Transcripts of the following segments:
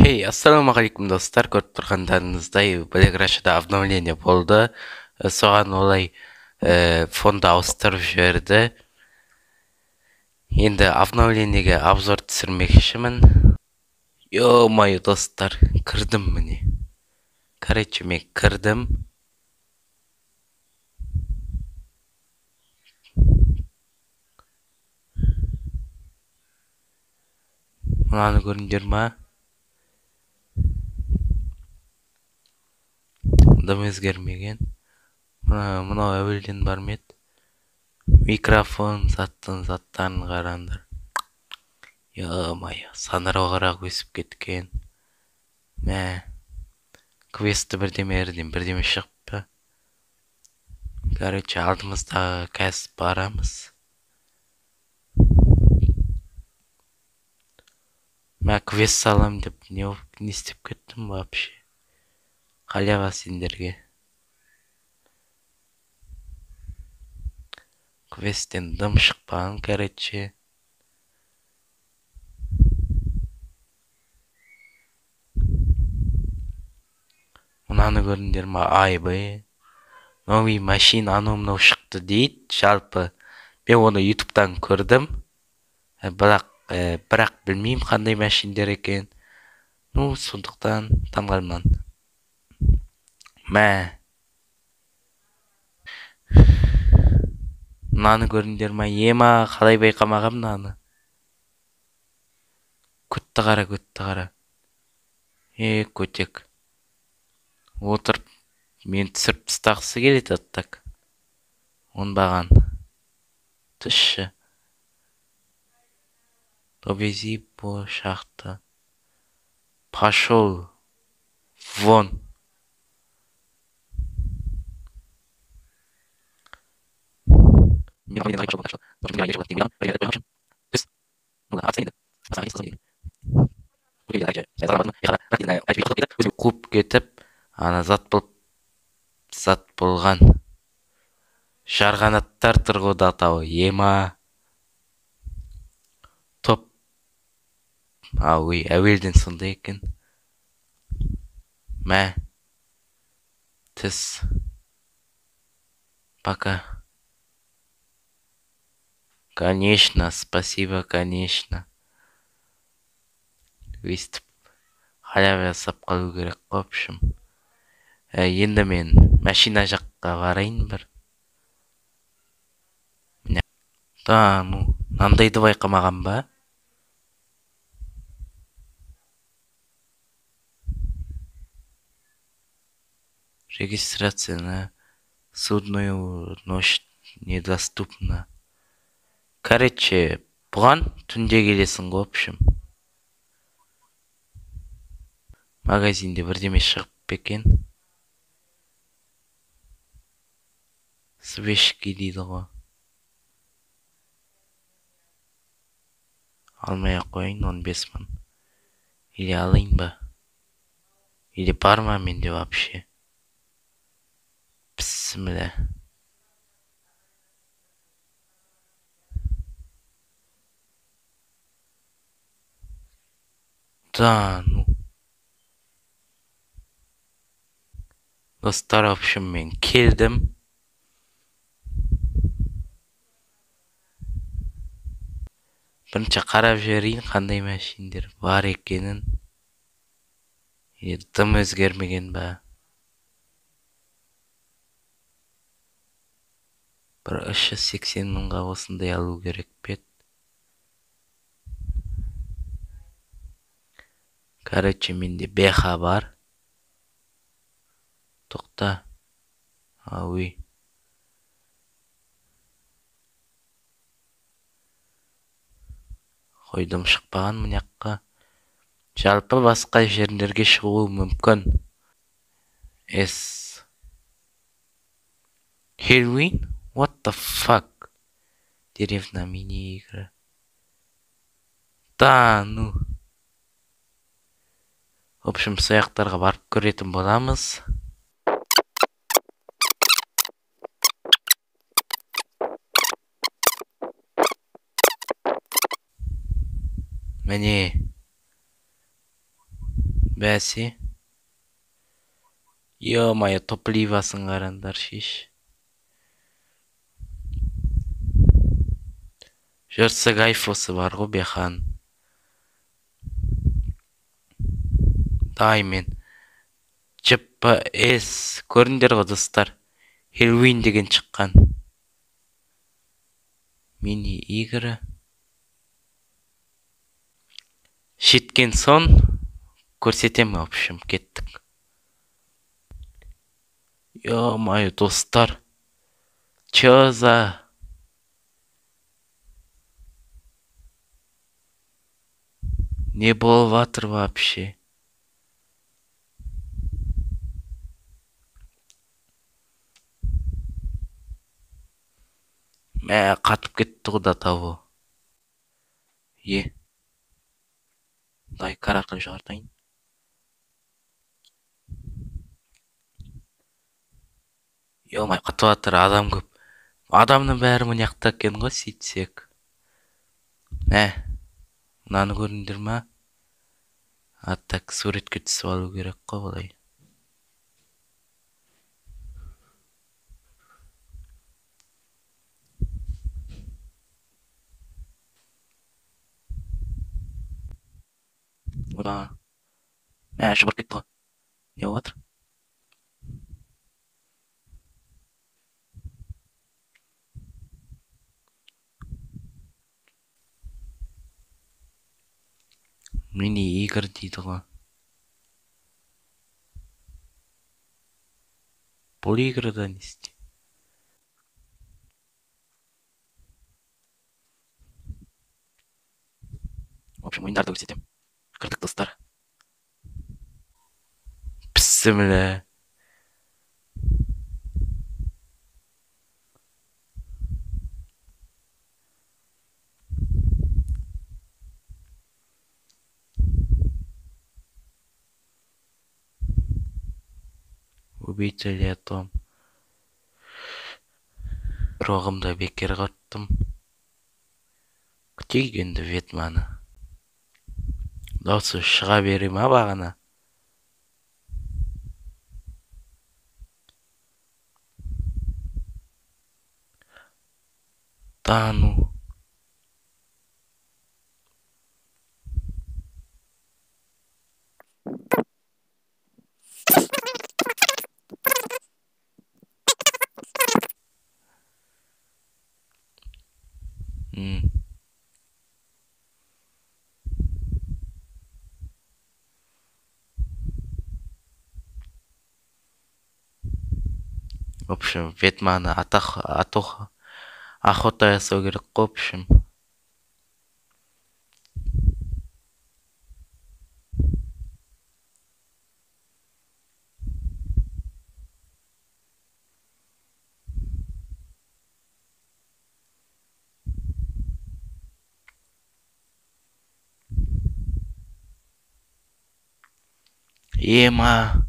Хей, ассалаумағалейкум достар, көріп тұрғандарыңыздай Black Russia'да обновление болды. Соған олай фонды ауыстырып жіберді. Енді обновлениеге обзор түсірмекшімін. Ё-моё, достар, кірдім міне. Короче, мен кірдім. Мынаны көрдіңдер ма? Дым өзгермеген. Мынау әуелден бар ма еді? Микрофон заттың заттарын қараңдар. Ё-моё, саңырауғырақ өсіп кеткен. Мә. Квесті бірдемелерден бірдеме шығып па? Короче, алдымыздағы қазір барамыз. Мә, квест салам деп не істеп кеттім вообще? Халява сендерге. Квесттен дым шықпаған, короче. Мынаны көрдіңдер ма? Айбай. Новый машина анау мынау шықты дейді. Жалпы мен оны YouTube'тан көрдім. Бірақ білмеймін қандай машиндер екен. Ну, сондықтан таңғалман. Мә. Мынаны көрдіңдер ма? Ема, қалай байқамаған мынаны? Көтті қара, көтті қара. Е, көтек. Отырып, мен түсіріп тастағысы келеді аттак. Оңбаған. Түсші. Довези по шахта. Пошел вон. Қуып кетіп, ана зат болған. Жарғанаттар тұрғыда атауы. Ема. Топ. Ой, әуелден сондай екен. Мә. Тіс. Пока. Конечно, спасибо, конечно. Өйстіп халява жасап қалу керек қой, в общем. Енді мен машина жаққа барайын бір. Міне. Да, ну, мынандайды байқамаған ба? Регистрация на судную ночь недоступна. Короче, бұған түнде келесің ғой, в общем. Магазинде бірдеме шығып екен. Свечки дейді ғой. Алмай ақ қояйын, 15 мың. Или алайын ба? Или бар ма менде вообще? Бісміллә. Да, ну. Достар, в общем, мен келдім. Бірінші қарап жіберейін, қандай машиндер бар екенін. Дым өзгермеген ба? Бір 380 мыңға осындай алу керек пе? Короче, менде беха бар. Тоқта. Ауи. Қойдым шықпаған мына жаққа. Жалпы басқа жерлерге шығуы мүмкін. С. Хэллоуин? What the fuck? Деревня мини-игры. Да, ну. В общем, саяқтарға барып көретін боламыз. Міне. Бәсе. Ё-моё, топливосын қараңдар шеш. Жырсы гайфосы бар ғой бехан. Дай мен. GPS көрдіңдер ғой достар. Хэллоуин деген шыққан. Мини игры. Жеткен соң көрсетемін, в общем, кеттік. Ё-моё, достар. Чё за... Не болып жатыр вообще? Мә, қатып кетті ғой до того. Е. Дай кар арқылы шығартайын. Ё-моё, қатып жатыр, адам көп. Адамның бәрі мына жақта екен ғой, сөйтсек. Мә, мынаны көрдіңдер ма? А так суретке түсіп алу керек қой былай. Ода. Мә, шұбырып кетті ғой. Не болып жатыр? Мини игр дейді ғой. Бұл игрда не істей? В общем, ойындарды көрсетемін. Кірдік, достар. Бісміллә. Убийца летом. Рогымды бекер құрттым. Күтейік енді ведьманы. Даусы шыға бере ма бағана? Да ну. В общем, ведьманы охота жасау керек қой, в общем. Ема.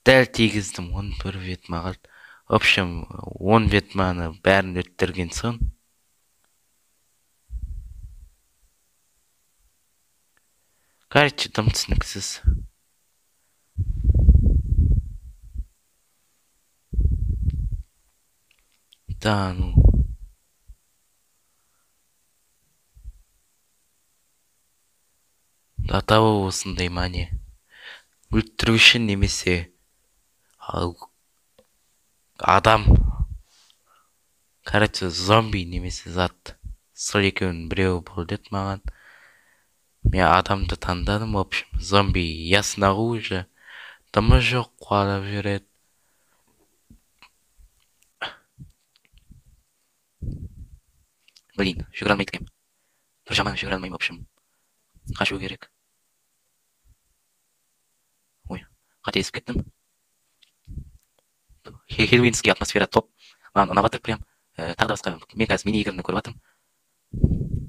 Дәл тигіздім, 11 ведьма қалды. В общем, 10 ведьманы бәрін өттірген соң. Короче, дым түсініксіз. Да, ну. До того осындай ма не? Өлтіру үшін немесе адам, короче, зомби немесе зат, сол екеуінің біреуі бол деді маған. Мен адамды таңдадым. В общем, зомби ясно уже, дымы жоқ, қуалап жүреді. Блин, жүгіре алмайды екенмін. Бір жаман жүгіре алмаймын, в общем. Қашу керек. Ой, қателесіп кеттім. Хэллоуинский атмосфера топ. Маған ұнап жатыр прям. Тағы да басқа. Мен қазір мини играны көріп жатырмын.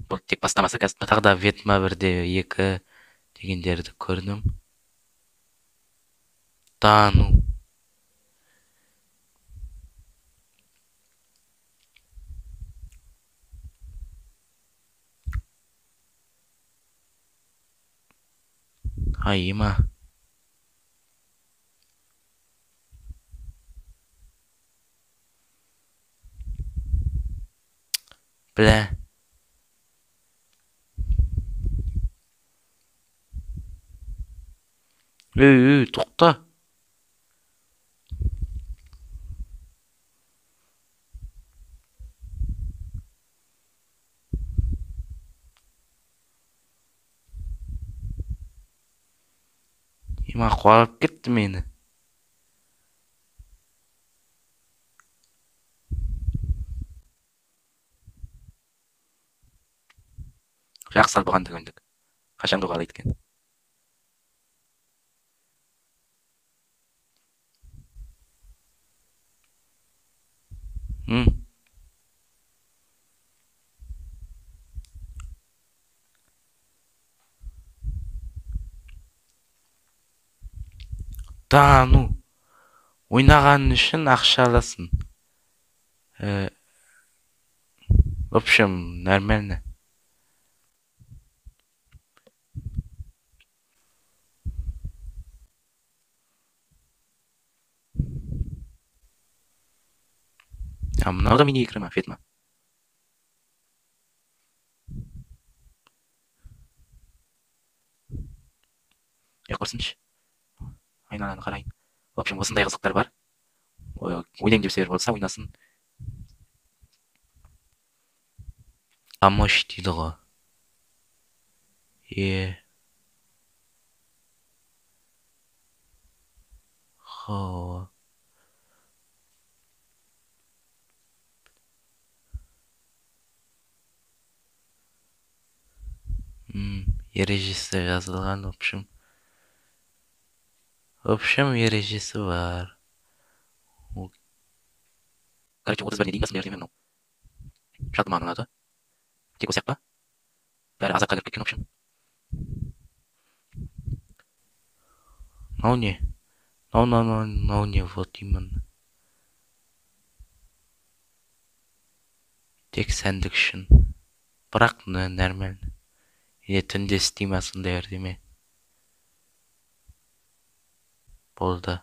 Бұл тек бастамасы қазір. Тағы да ведьма 1-де 2 дегендерді көрдім. Да ну. Ай, ема. Бля. Ей, ей, тоқта. Ема, қуалап кетті мені. Жақсы, бұған да көндік. Қашанғы қуалайды екен? Да, ну. Ойнаған үшін ақша аласың. В общем, нормально. А мынау да мини игры ма, фет ма? Е, құрсыншы. Айналаны қарайын. В общем, осындай қызықтар бар. Ойнайын деп себер болса, ойнасын. Помощь дейді ғой. Е. Хо. Ережесі жазылған, в общем. В общем, ережесі бар. Короче, 31-не дейін басында мынау. Жалпы маған ұнады. Тек осы жақта. Бәрі азартқа кіріп кеткен, в общем. Мынау не? Мынау не, вот именно. Тек сәндік үшін. Бірақ нормально. Или түнде істей ма сондай бірдеме. Болды.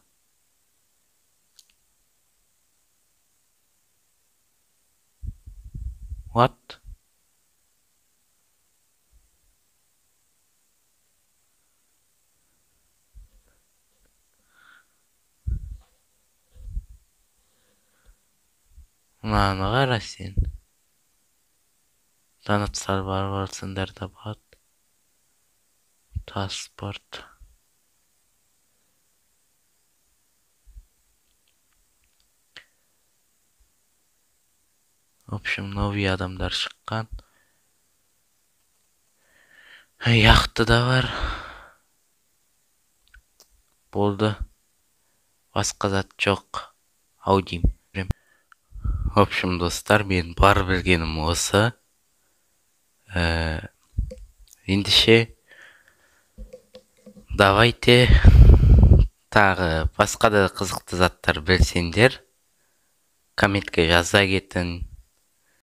What? Мынаны қара сен. Донаттар бар болсындар да болады. Паспорт. В общем, новый адамдар шыққан. Яхта да бар. Болды. Басқа зат жоқ. Ау деймін. В общем, достар, мен бар білгенім осы. Ендеше давайте тағы басқа да қызықты заттар білсеңдер, комментке жаза кетін.